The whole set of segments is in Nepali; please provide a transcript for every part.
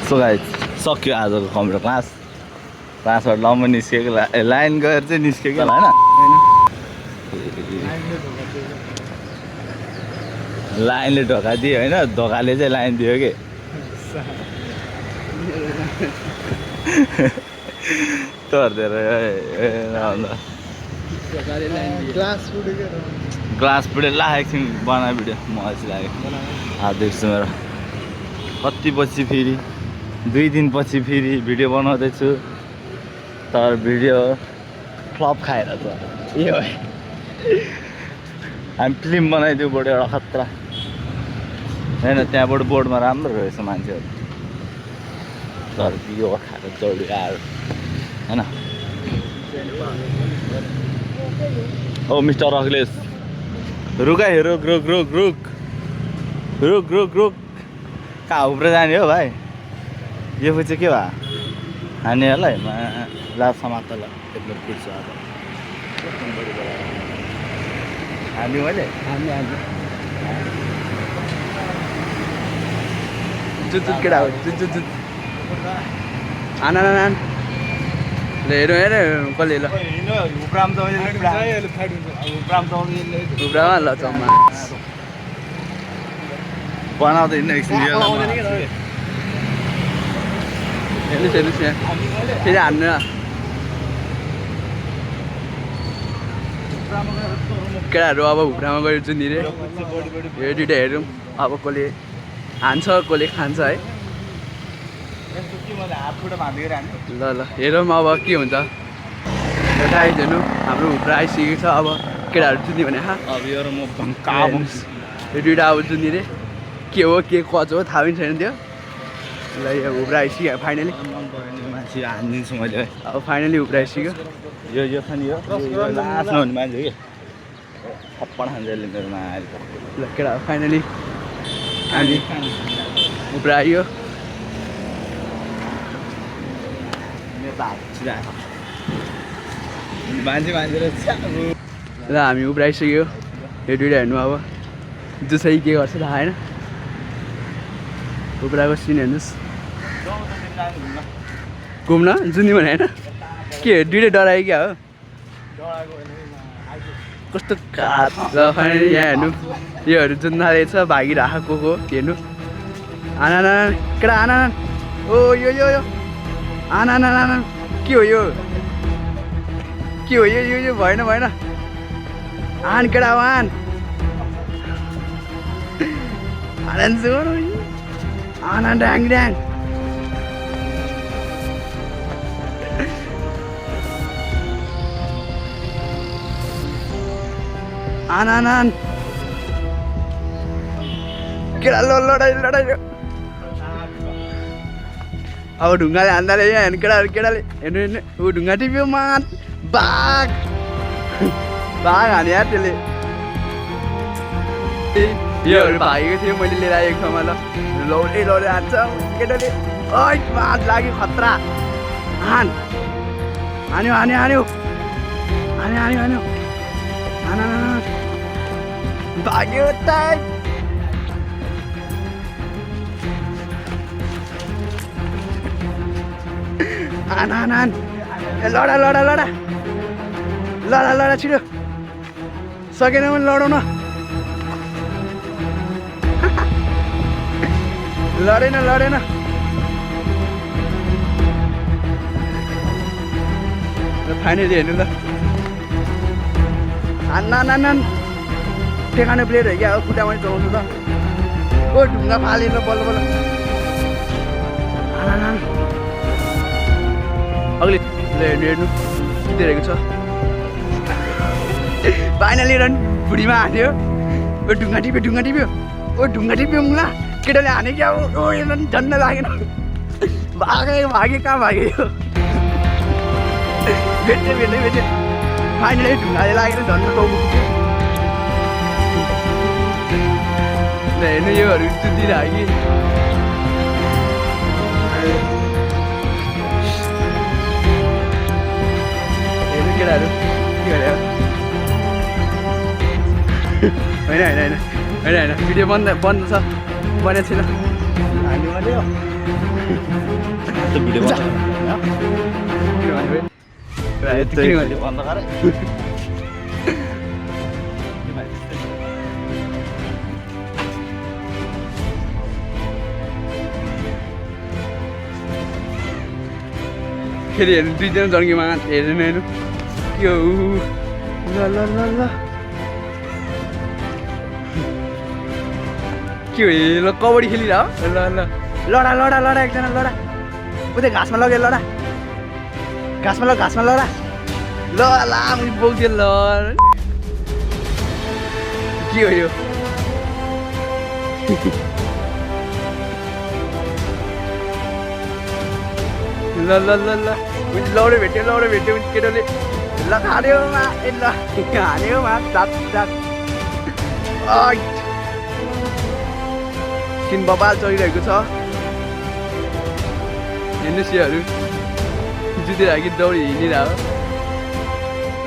सो गाइस सक्यो आजको कम्प्युटर क्लासबाट लम्बो निस्केको लाइन गएर चाहिँ निस्केको होला होइन लाइनले ढोका दियो होइन ढोकाले चाहिँ लाइन दियो कि तोर्देर ग्लास पुडे ला एकछिन बना भिडियो मलाई चाहिँ लाग्यो देख्छु मेरो कति पछि फेरि 2 दिनपछि फेरि भिडियो बनाउँदैछु तर भिडियो फ्लप खाएर त यो हामी फिल्म बनाइदियो बोर्ड एउटा खतरा होइन त्यहाँबाट बोर्डमा राम्रो रहेछ मान्छेहरू तर यो खाएर चौडी आएर होइन ओ मिस्टर अखिलेश रुक है रुक रुक रुक रुक रुक रुक रुक कहाँ उब्रो जाने हो भाइ यो चाहिँ के भयो हाने होला है ला समात ल यत्रो पिट्छु अब हान्यो मैले जुत केटा हो जुत आना नान ले हेर हेर कसले ल उब्राम त उब्रामा ल चम्मा बनाउँदैन एकछिन हेर्नुहोस् फेरि हान्नु केटाहरू अब हुप्रामा गएर जुनि रे यो दुइटा हेरौँ अब कसले हान्छ कसले खान्छ है ल ल हेरौँ अब के हुन्छ गाइज हेर्नु हाम्रो हुप्रा आइसकेको छ अब केटाहरू जुनि भने अब यो दुइटा अब जुनि रे के हो के कच हो थाहा पनि छैन त्यो ल यो हुप्रा आइसक्यो फाइनली मान्छे हानिदिन्छु मैले है अब फाइनली हुप्रा आइसक्यो यो खाने हो लास्ट नहुने मान्छे कि थप्पड खान्छ यसले मेरोमा अहिले ल केटा फाइनली हामी हुप्रा आइयो मान्छे ल हामी हुप्रा आइसक्यो यो दुइटा हेर्नु अब जो चाहिँ के गर्छ थाहा होइन उब्राको सिन हेर्नुहोस् घुम्न जुनि भने होइन के दुइटै डरायो क्या हो कस्तो काट ल फाइनली यहाँ हेर्नु योहरू जुन थालेछ भागिरहेको को हेर्नु आना केटा आना ओ यो यो यो आना के हो यो भएन आन केटा आन आनन्द आनन्द ड्याङ आनन्द केटा लडाइ अब ढुङ्गाले हान्दाले यहाँ हेर्नु केटाले हेर्नु ऊ ढुङ्गा टिप्यो मात बाघ हाने यार त्यसले योहरू भागेको थियो मैले लिएर आएको ठाउँमा ल लौडे हान्छ केटाले ओइ मात लाग्यो खतरा हान्यो भाग्यो त आन लडा छिटो सकेन भने लडौँ न लडेन फाइनली हेर्नु ल आन ठेगाने प्लेट हो क्या खुट्टामा चलाउँछु त ओ ढुङ्गा फालेर बल्ल अघि हेर्नु दिइरहेको छ फाइनली रन बुढीमा हान्यो ओ ढुङ्गा टिप्यो मुला केटाले हाने क्या ओ झन्न लागेन भागे कहाँ भाग्यो भेटे फाइनली ढुङ्गाले लागेर झन्न टाउको हेर्नु योहरू दिइरहेको कि हेर्नु केटाहरू के गरे होइन भिडियो बन्द छ बनेको छैन फेरि हेर्नु दुईजना जन्केमा हेर्नु हेर्नु के हो ल ल ल ल के हो ल कबड्डी खेलिरह ल ल लडा लडा लडा एकजना लडा उतै घाँसमा लग्यो लडा घाँसमा लडा ल ला मैले बोक्दिएँ ल के हो यो ल ल ल ल मैले लौडे भेट्यो केटोले ल हान्योमा ए ल हान्योमा जात जात किन बबाल चलिरहेको छ हेर्नुहोस् योहरू जुतेर कि दौडी हिँडिरहेको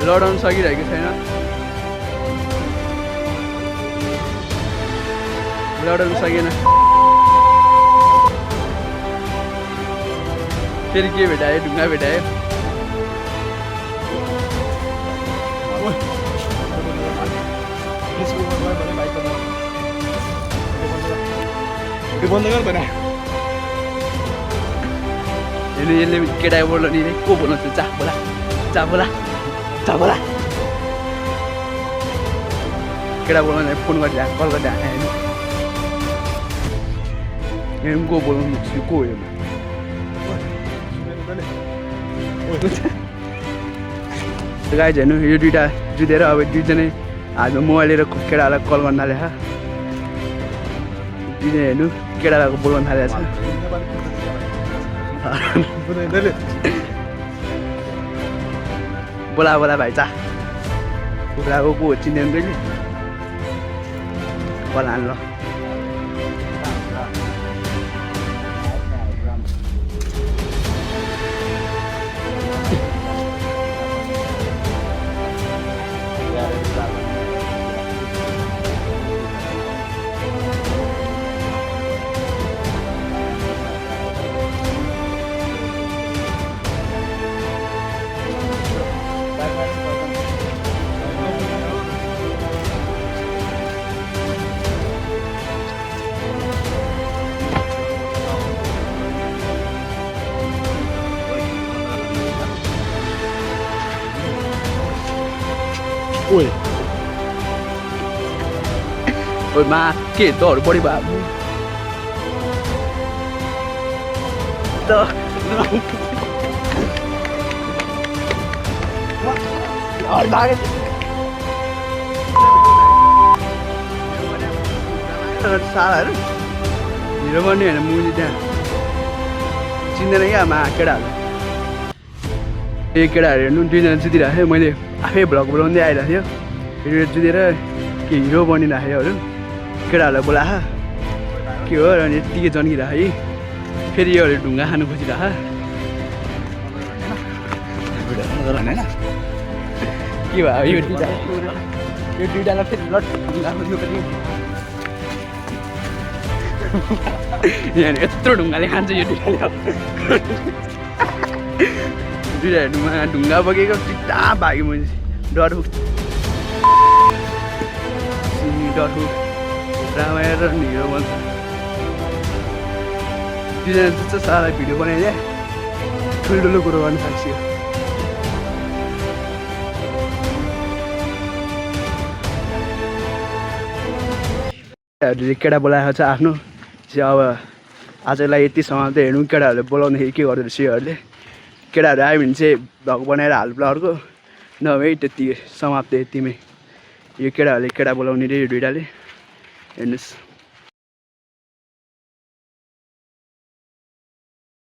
लडाउन सकिरहेको छैन लडाउन सकेन फेरि के भेटायो ढुङ्गा भेटायो हेर्नु यसले केटा बोल्नु नि को बोल्नु चा बोला केटा बोल्नु फोन गर्दा कल गर्दा हेर्नु को बोलाउनु को हो गाइज हेर्नु यो दुइटा जुधेर अब दुईजनै हातमा मोबाइल लिएर केटाहरूलाई कल गर्न थालेछ दुईजना हेर्नु केटाहरूको बोलाउन थालेको छ बोला बोला भाइ चा बोलाको को चिन्दैन कहिले बोला ल Ui ôi ma के तोहरु बढी बाबु त और भागे सालाहरु हिरो बन्ने हैन मुली त्यहाँ चिन्दैन क्या मा केटाहरु ए केटाहरु हेर्नु दुईजना जितिरहेको थियो मैले आफै भ्लग बनाउँदै आइरहेको थियो हिरो जुधेर के हिरो बनिरहेकोहरू केटाहरूलाई बोलाह के हो र यत्तिकै जन्किरह है फेरि योहरू ढुङ्गा खानु खोजिरह के भयो यो दुइटालाई फेरि लट ढुङ्गा खोज्नु पर्ने यहाँ यत्रो ढुङ्गाले खान्छ यो दुइटाहरूमा ढुङ्गा बगेको चिट्टा भाग्यो मैले डरफुक रामायण र हिरो भन्छ दुईजना जस्तो सारा भिडियो बनाइदिए ठुल्ठुलो कुरो गर्न सक्छ केटा बोलाएको छ आफ्नो चाहिँ अब आजलाई यति समाप्त हेर्नु केटाहरूले बोलाउँदाखेरि के गर्दो रहेछ योहरूले केटाहरू आयो भने चाहिँ भ्लग बनाएर हाल्नु अर्को नभए त्यति समाप्त यतिमै यो केटाहरूले केटा बोलाउने रे यो दुइटाले हेर्नुहोस्